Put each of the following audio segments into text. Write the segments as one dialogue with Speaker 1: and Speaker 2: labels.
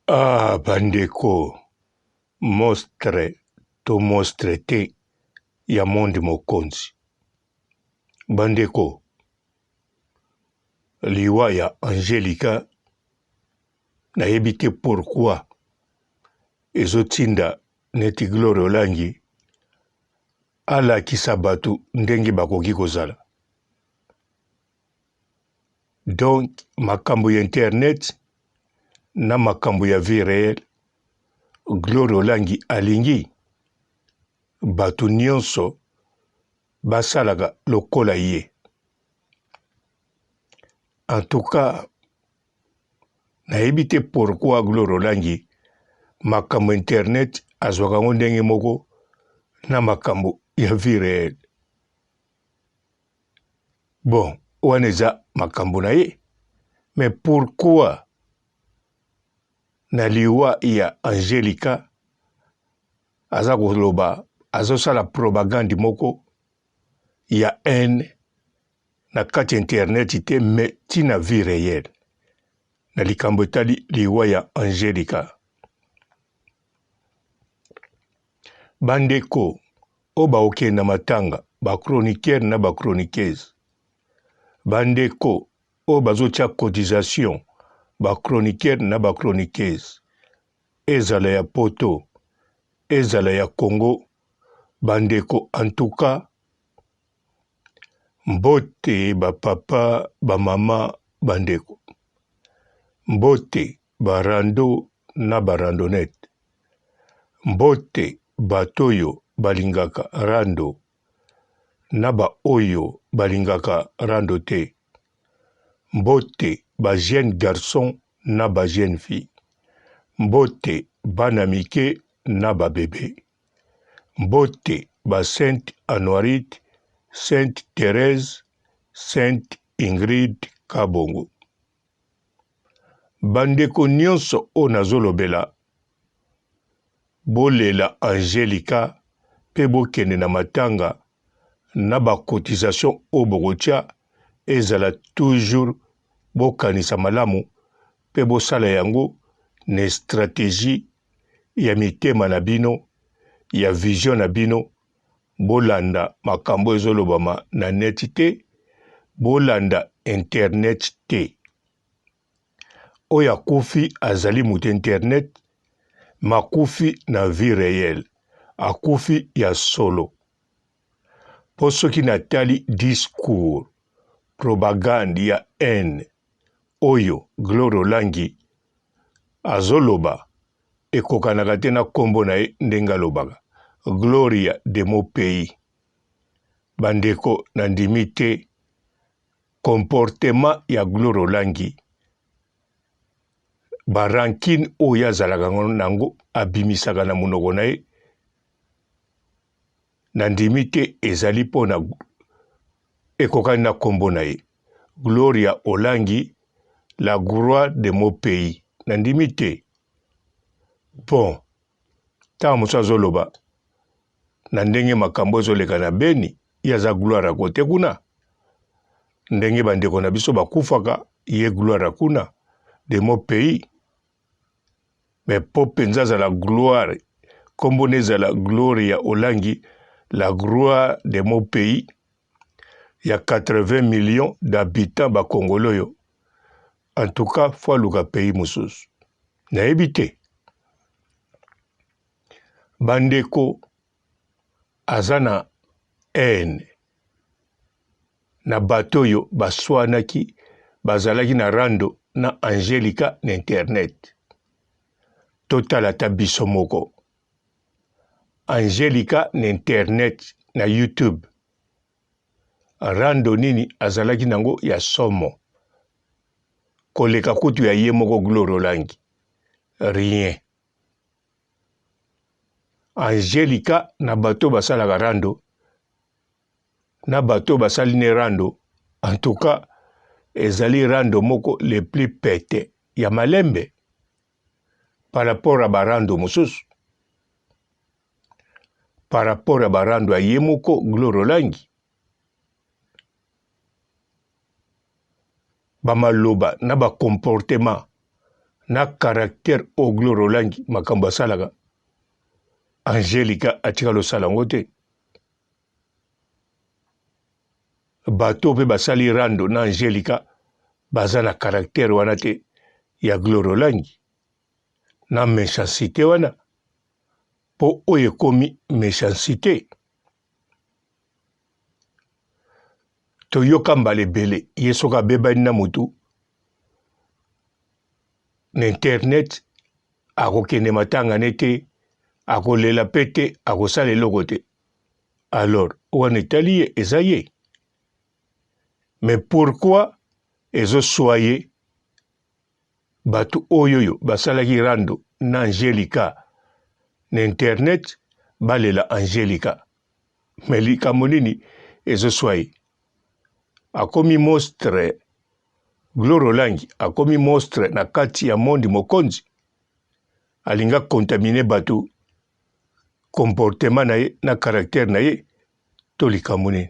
Speaker 1: Ah bandeko, mostre to mostre te ya monde mokonzi. Bandeko, liwa ya Angelica nayebi te pourquoi ezotinda neti Gloria Olangi alakisa bato ndenge bakoki kozala. Donc makambo ya internet na makambo ya vie reelle, Gloria Olangi alingi bato nyonso basalaka lokola ye. En tout cas nayebi te pourquoi Gloria Olangi makambo internet azwaka yango ndenge moko na makambo ya vie reelle. Bon, wana eza makambo na ye, mais pourquoi na liwa ya Angelica aza koloba, azosala propagande moko ya haine na kati ya internet te, mais ti na vie reelle na likambo etali liwa ya Angelica. Bandeko oyo bakokende na matanga, ba chroniqueurs na ba chroniqueuses, bandeko oyo bazotia cotisation, ba chroniqueurs na ba chroniqueuses, ezala ya poto, ezala ya Congo, bandeko en tout cas mbote ba papa, ba mama, bandeko, mbote ba rando na ba randonnette. Mbote bato oyo balingaka rando na ba oyo balingaka rando te. Mbote ba jeunes garçons na ba jeunes filles. Mbote bana mike na ba bebes. Mbote ba Sainte Anuarite, Sainte Therèse, Sainte Ingrid Kabongo. Bandeko nionso oyo nazolobela bolela Angelica pe bokende na matanga na ba cotisation oyo bokotia ezala toujours bokanisa malamu pe bosala yango na strategie ya mitema na bino ya vision na bino. Bolanda makambo ezolobama na net te, bolanda internet te. Oyo akufi azali moto internet, makufi na vie reelle, akufi ya solo. Po soki natali discours, propagande ya haine oyo Gloria Olangi azoloba ekokanaka te na kombo na ye ndenge alobaka gloria de mon pays bandeko na ndimi te comportement ya gloria olangi ba rancune oyo azalaka nango abimisaka na monoko na ye na ndimi te ezali mpo na ekokani na kombo na ye gloria olangi la gloire de mon pays na ndimi te bon ntango mosusu azoloba na ndenge makambo ezoleka na beni ye aza gloire ya kote kuna ndenge bandeko na biso bakufaka ye gloire ya kuna de mon pays mais po mpenza azala gloire nkombo na ezala gloria olangi la gloire de mon pays ya 80 millions d'habitants bakongolo oyo en tout cas fo aluka pays mosusu nayebi te bandeko aza na haine na bato oyo baswanaki bazalaki na rando na Angelica na internet. Totala ata biso moko. Angelica na internet na YouTube rando nini azalaki nango ya somo koleka kutu ya ye moko Gloria Olangi rien. Angelica na bato basalaka rando na bato basali ne rando en tout cas ezali rando moko le plus pete ya malembe par rapport ya barando mosusu par rapport ya barando ya ye moko Gloria Olangi bamaloba na bacomportement. Na caractère oyo Gloria Olangi makambo asalaka, Angelica atikala osala yango te. Bato mpe basali rando na Angelica baza na caractère wana te ya Gloria Olangi na mechancite wana, mpo oyo ekomi mechancite. Toyoka mbala ebele ye soki abebani na mutu na internet akokende matanga ne te, akolela pe te, akosala eloko te. Alors wana etali ye, eza ye. Mais pourquoi ezoswa ye bato oyoyo basalaki rando na Angelica na internet balela Angelica? Mais likambo nini ezoswa ye? Akomi monstre. Gloria Olangi akomi monstre na kati ya monde mokonzi, alinga contaminer bato comportement na ye na caractère na ye to likambo nini?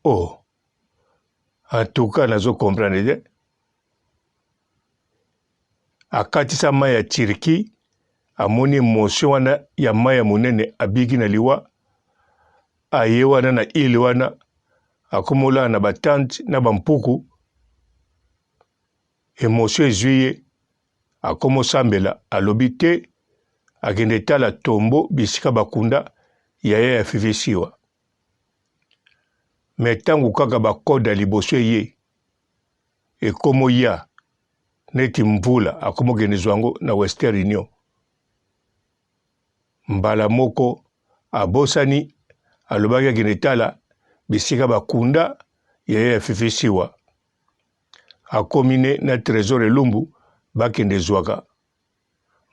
Speaker 1: Oh, en tout cas nazo comprendre te. Akatisa mai ya Turquie, amoni emotion wana ya mai ya monene, abiki na liwa, aye wana na ile wana akomolala na batante na bampuku, emotion ezwi ye, akomosambela, alobi te akende tala tombo bisika bakunda yaya ya Fifi Siwa. Me ntango kaka bakode ya liboso eye ekomoya neti mvula, akomokende zwa yango na Western Union. Mbala moko abosani, alobaki akende tala bisika bakunda yaya ya Fifi Siwa. Akomi ne na Tresor Elumbu bakende zwaka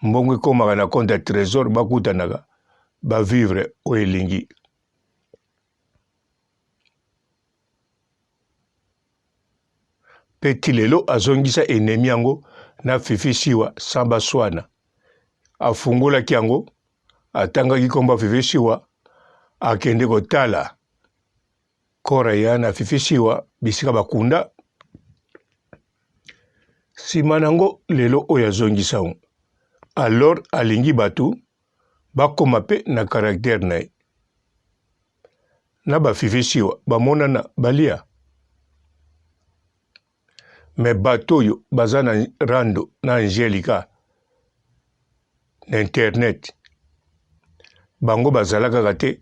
Speaker 1: mbongo ekomaka na compte ya Tresor, bakutanaka ba vivre oyo elingi. Pe ti lelo azongisa ennemi yango na Fifi Siwa sans baswana. Afungolaki yango, atangaki kombo ya Fifi Siwa, akende kotala kora ya na Fifi Siwa bisika bakunda. Sima nango lelo oyo azongisa yango. Alors alingi bato bakoma pe na caractère na ye. Na ba Fifi Siwa bamonana balia. Mais bato oyo baza na rando na Angelica na internet bango bazala kaka te,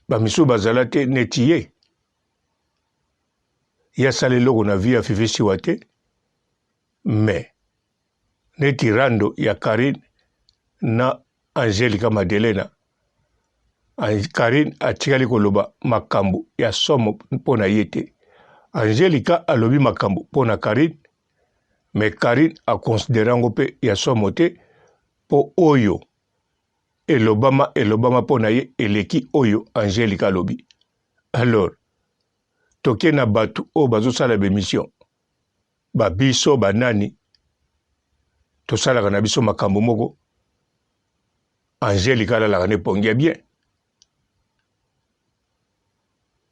Speaker 1: ba misusu bazala te neti ye. Ye asala eloko na vie ya Fifi Siwa te, mais neti rando ya Carine na Angelica Madelena, Carine atikali koloba makambo ya somo mpo na ye te. Angelica alobi makambo mpo na Carine, mais Carine a considere yango mpe ya somo te, mpo oyo elobama elobama mpo na ye eleki oyo Angelica alobi. Alors toke na bato oyo bazosala ba emission ba biso ba nani tosalaka na biso makambo moko Angelica alalaka na epongi ya bien.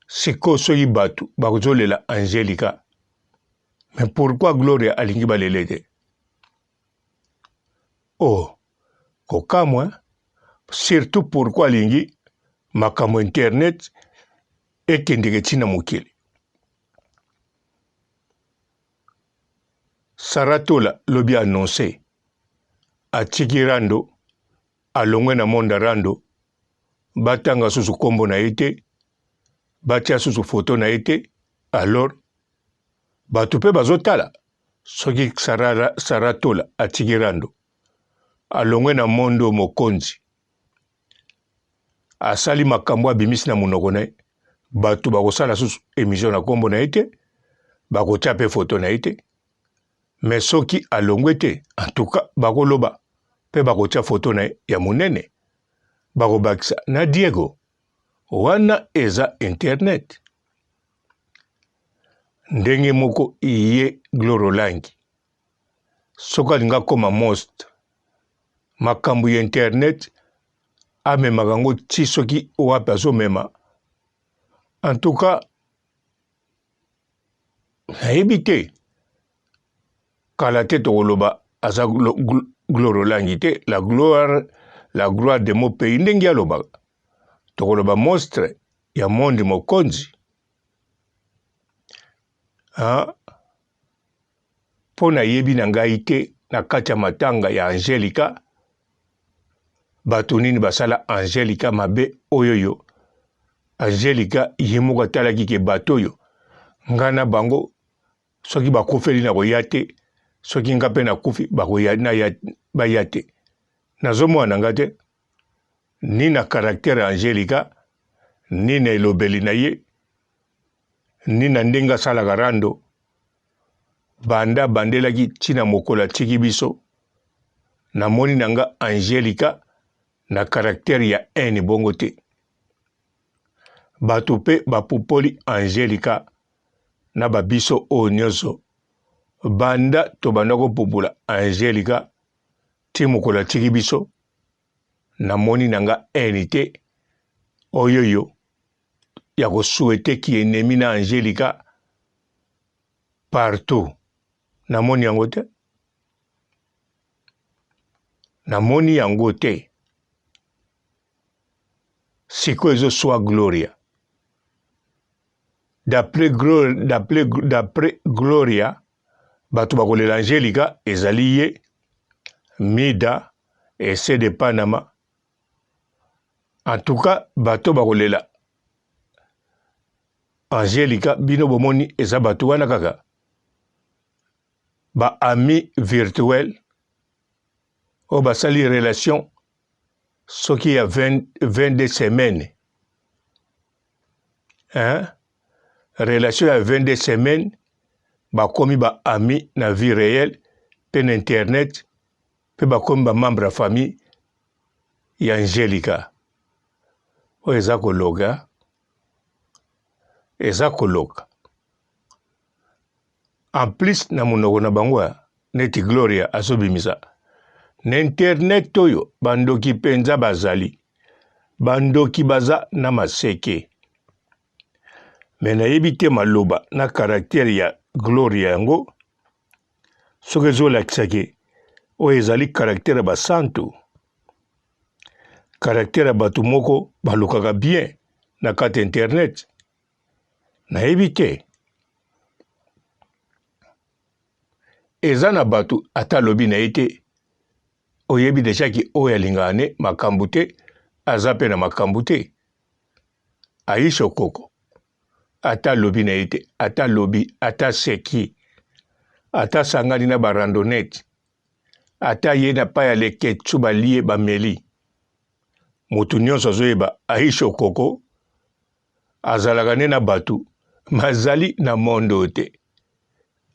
Speaker 1: Sikoyo soki bato bakozolela Angelica, mais pourquoi Gloria alingi balele te? Oh, kokamwa, surtout pourquoi alingi makambo internet ekendeke ti na mokili. Sarah Tola lobi annonce atiki rando, alongwe na monde ya rando, batanga susu kombo na ye te, batia susu photo na ye te. Alors bato pe bazotala soki Sarah, Sarah Tola atiki rando, alongwe na monde oyo mokonzi asali makambo abimisi na monoko na ye, bato bakosala susu emission na kombo na ye te, bakotia pe photo na ye te. Mais soki alongwe te, en tout cas bakoloba pe bakotia photo na ye ya monene, bakobakisa na Diego. Wana eza internet. Ndenge moko ye Gloria Olangi soki alingi akoma monstre, makambo ya internet amemaka yango ti soki wapi azomema. En tout cas nayebi te. Kala te tokoloba aza Gloria Olangi te, la gloire, la gloire de mon pays ndenge alobaka. Tokoloba monstre ya monde mokonzi. Ah, mpo nayebi na ngai te na kati ya matanga ya Angelica bato nini basala Angelica mabe oyoyo. Angelica ye moko atalaki ke bato oyo ngai na bango soki bakufeli nakoya te, soki nga mpe nakufi bakoya naya baya te. Nazomona na nga te ni na caractère ya Angelica ni na elobeli na ye ni na ndenge asalaka rando banda abandelaki ntina mokolo atiki biso namoni na nga Angelica na caractère ya haine bongo te. Bato mpe bapupoli Angelica na ba biso oyo nyonso banda tobanda kopupola Angelica ti mokolo atiki biso namoni na nga haine te oyoyo ya ko souhaiter ki ennemi na Angelica partout namoni yango te namoni yango te sikoyo ezoswa Gloria d'après d'après Gloria bato bakolela Angelica ezali ye Mida ese de Panama En tout cas bato bakolela Angelica bino bomoni eza bato wana kaka ba amis virtuel oyo basali relation soki ya 20, 22 semaines hein? Relation ya 22 semaines bakomi ba amis na vie réelle mpe na internet mpe bakomi ba membre ya famille ya Angelica. Oyo eza koloka, eza koloka. En plus na monoko na bango neti Gloria azobimisa na internet oyo bandoki mpenza bazali bandoki baza na maseke me nayebi te maloba na karaktere ya Gloria yango soki ezolakisa ke oyo ezali karaktere ya basantu karaktere ya bato moko balukaka bien na kati ya internet nayebi te eza na bato ata alobi na ye te oyebi deja ki oyo alingaka ne makambo te aza mpe na makambo te Aisha Okoko ata alobi na ye te ata alobi ata aseki ata asangani na ba randonnette ata ye na pa ya leketchou balie bameli moto nyonso azoyeba Aisha Okoko azalaka nde na bato mazali na monde oyo te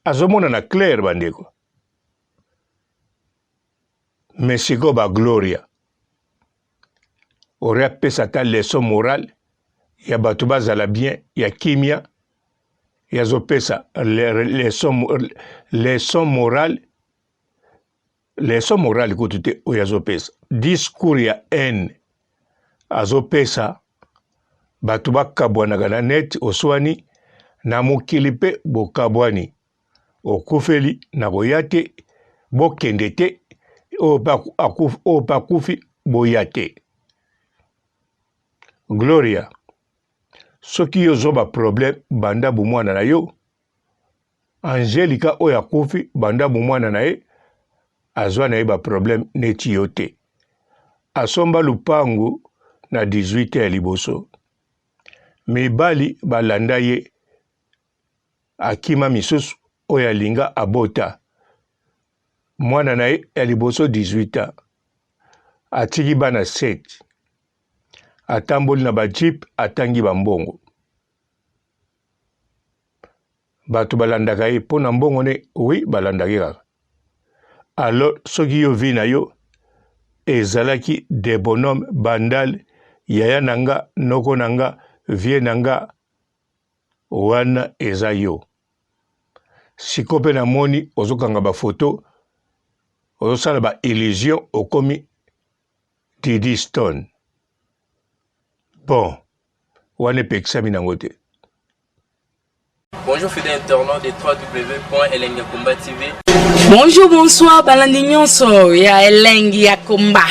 Speaker 1: azomonana claire bandeko mais sikoyo ba Gloria ore apesa ata leçon morale ya bato bazala bien ya kimia ye azopesa leçon morale leçon morale kutu te oyo azopesa discours ya haine azopesa bato bakabwanaka na net oswani na mokili mpe bokabwani okufeli nakoya te bokende te oyo mpe akufi boya te gloria soki yo ozo ba problème banda bomwana na yo angelica oyo akufi banda bomwana na ye azwa na ye ba problème neti yo te asomba lupangu na 18 ya liboso mibali balanda ye akima misusu oyo alinga abota mwana na ye ya liboso 18 ans atiki bana 7 atamboli na ba jeep atangi ba mbongo bato balandaka ye mpo na mbongo ne oui balandaki kaka alors soki yo vie na yo ezalaki de bonhomme bandal yaya na nga noko na nga vie na nga wana eza yo siko mpe namoni ozokanga bafoto ozosala ba illusion okomi Didi Stone bon wana epekisami nango te.
Speaker 2: Bonjour fidèles internautes de www.elengiyakomba TV.
Speaker 3: Bonjour, bonsoir, balandi nyonso ya Elengi ya Komba.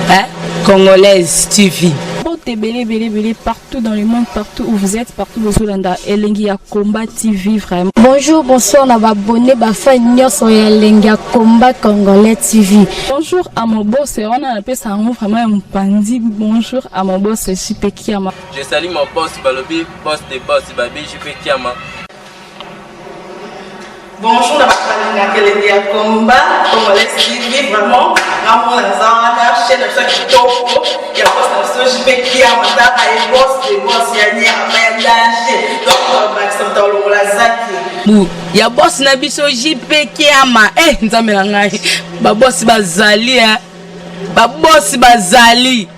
Speaker 3: Hein? Congolaise TV.
Speaker 4: Mbote ebele ebele ebele partout dans le monde, partout où vous êtes, partout bozolanda Elengi ya Combat TV vraiment.
Speaker 5: Bonjour, bonsoir na ba abonné ba fan nyonso ya Elengi ya Combat Congolais TV.
Speaker 4: Bonjour à mon boss, wana napesa yango vraiment ya mopanzi. Bonjour à mon boss JP Kiama.
Speaker 2: Je salue mon boss Balobi, boss des boss, Babi JP Kiama.
Speaker 6: Bonjour na bato balingaka Elengi ya Combat Congolais TV, vraiment ngamona naza wana chaîne na biso ya kitoko ya boss na biso JP Kiama, taka ye boss de boss ya nyama ya danger, donc bakisa moto alongola zaki
Speaker 3: Bu ya boss na biso JP Kiama. Eh nzambe na ngai, ba boss bazali eh. Ba boss bazali.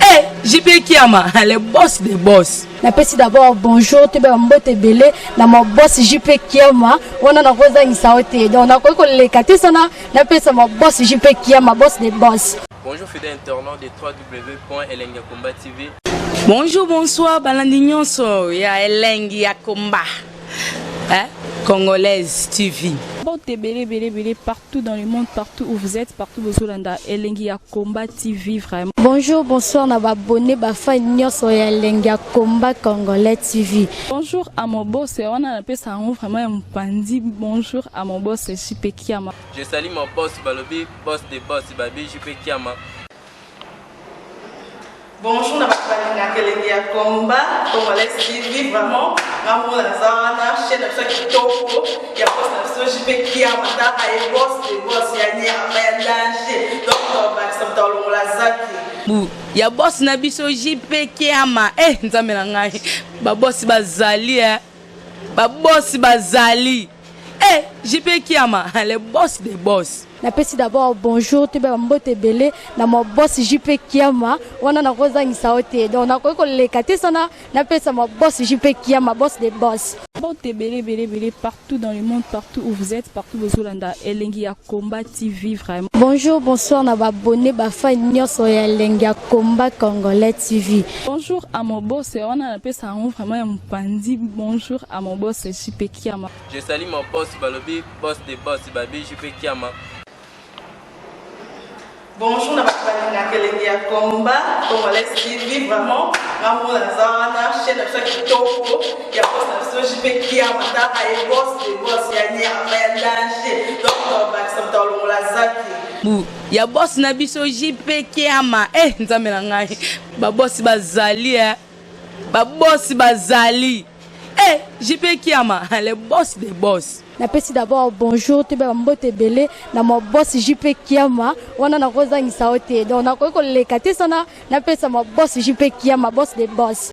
Speaker 3: Eh JP Kiama, le boss des boss.
Speaker 5: Napesi d'abord bonjour toyeba mbote ebele na ma boss JP Kiama, wana nakozangisa yo te, donc nakoki koleka te sana napesa ma boss JP Kiama, boss des boss.
Speaker 2: Bonjour fidèles internautes de www.elengiyakomba TV.
Speaker 3: Bonjour, bonsoir, balandi nyonso ya Elengi ya Komba. Hein? Congolaise TV.
Speaker 4: Mbote ebele ebele ebele partout dans le monde, partout où vous êtes, partout bozolanda Elengi ya Combat TV vraiment.
Speaker 5: Bonjour, bonsoir na ba abonné ba fan nyonso ya Elengi ya Combat Congolais TV.
Speaker 4: Bonjour à mon boss, wana napesa yango vraiment ya mopanzi. Bonjour à mon boss JP Kiama.
Speaker 2: Je salue mon boss Balobi, boss des boss, Babi JP Kiama.
Speaker 6: Bonjour na bato balingaka Elengi ya Combat Congolais TV, vraiment ngamona naza wana chaîne na biso ya kitoko ya boss na biso JP Kiama, taka ye boss de boss ya nyama ya danger, donc bakisa moto alongola zaki
Speaker 3: Bu ya boss na biso JP Kiama. Eh nzambe na ngai, ba boss bazali eh. Ba boss bazali. Eh JP Kiama, le boss des boss.
Speaker 5: Napesi d'abord bonjour toyeba mbote ebele na ma boss JP Kiama, wana nakozangisa yo te, donc nakoki koleka te sana napesa ma boss JP Kiama, boss des boss.
Speaker 4: Mbote ebele ebele ebele partout dans le monde, partout où vous êtes, partout bozolanda Elengi ya Combat TV vraiment.
Speaker 5: Bonjour, bonsoir na ba abonné ba fan nyonso ya Elengi ya Combat Congolais TV.
Speaker 4: Bonjour à mon boss, wana napesa yango vraiment ya mopanzi. Bonjour à mon boss JP Kiama.
Speaker 2: Je salue mon boss Balobi, boss des boss, Babi JP Kiama.
Speaker 6: Bonjour na bato balingaka Elengi ya Combat Congolais TV, vraiment ngamona naza wana chaîne na biso ya kitoko ya boss na biso JP Kiama, taka ye boss de boss ya nyama ya danger, donc bakisa moto alongola zaki
Speaker 3: Bu ya boss na biso JP Kiama. Eh nzambe na ngai, ba boss bazali eh. Ba boss bazali. Eh JP Kiama, le boss des boss.
Speaker 5: Napesi d'abord bonjour toyeba mbote ebele na ma boss JP Kiama, wana nakozangisa yo te, donc nakoki koleka te sana napesa ma boss JP Kiama, boss des boss.